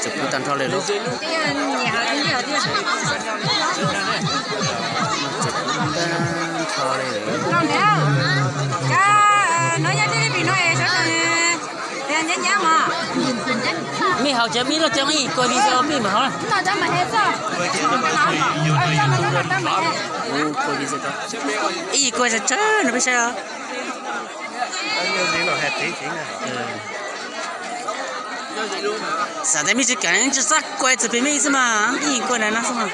Txawm pub tag nrho li lauj. Txawm pub tag nrho li. Mej haus cov mej lub cov ib kua video pib mam haus. Ib kua tsawg tsawg no peb saib os. Xav tias mej tsis kam tsis txhob kua txawm pem mej xwb mas, ib kua na no xwb mas.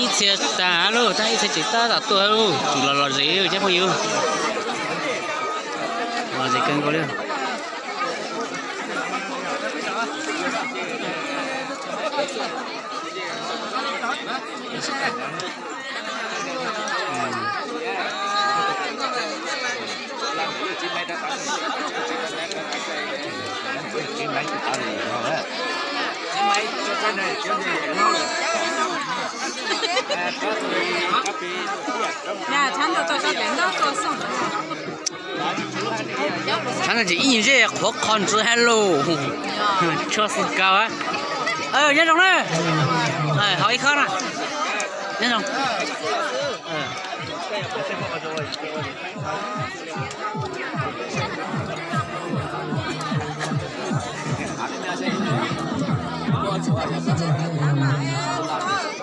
Ib txhia tas lawm, tab ib txhia tseem tab tom tuaj lawm, tsum los los zem cov phooj ywg. Los zem kawg nkaus li. Thaum no ces ib nyuag zej qhuav qhov ntxwv hab lauj. Tshua xwm kaus. Nyob zoo na. Haus ib khob na. Nyob zoo.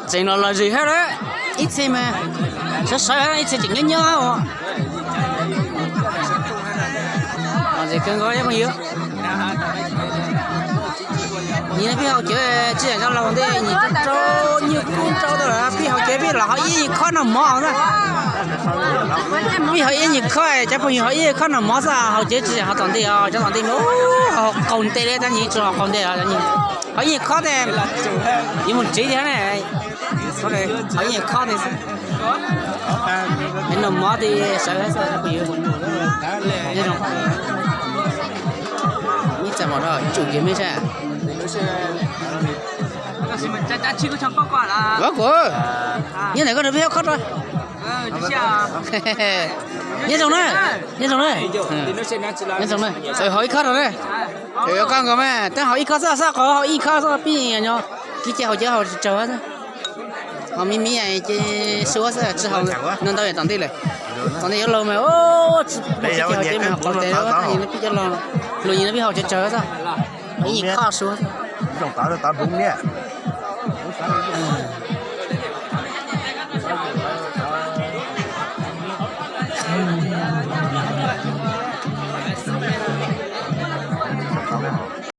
Tseem los los zem hab lawm, ib txhia mas sawv sawv hab, ib txhia tseem nyob nyob os. Los zem kawg nkaus phooj ywg. Nyem no peb haus cawv tsis yam cov laus ntej nyem rau rau nyuag kub rau tau lawm, peb haus cawv peb los haus ib nyuag khob noj mov na. Peb haus ib nyuag khob, cov phooj ywg haus ib nyuag khob noj mov xwb, haus cawv tsis yam haus tom ntej os, cov tom ntej mas haus qaug nte li, tab nyem tsis haus qaug nte os, haus ib nyuag khob tes yuav mus tsev tiag ne. Haus ib nyuag khob tes xwb. Noj mov tes sawv xwb cov phooj ywg. Nyob zoo. Ib txhia mam rau tsum kiag mej saib. Kuv, nyob ntawm koj nrog peb haus khob rau. Nyob zoo na, nyob zoo na. Nyob zoo na, haus ib khob rau na. Koj nkaus mas, tab haus ib khob xwb, xav qhov haus ib khob xwb, pib nyob kib ces haus cawv haus tsawg xwb. Haus me me ces suav xwb, tsis haus no ntau yam tom ntej lawm. Tom ntej yuav laus mas, tsis haus cawv mas haus qaug nte, tab nyem no peb cov laus, luag nyem no peb haus tsawg tsawg xwb. Haus ib nyuag khob suav xwb.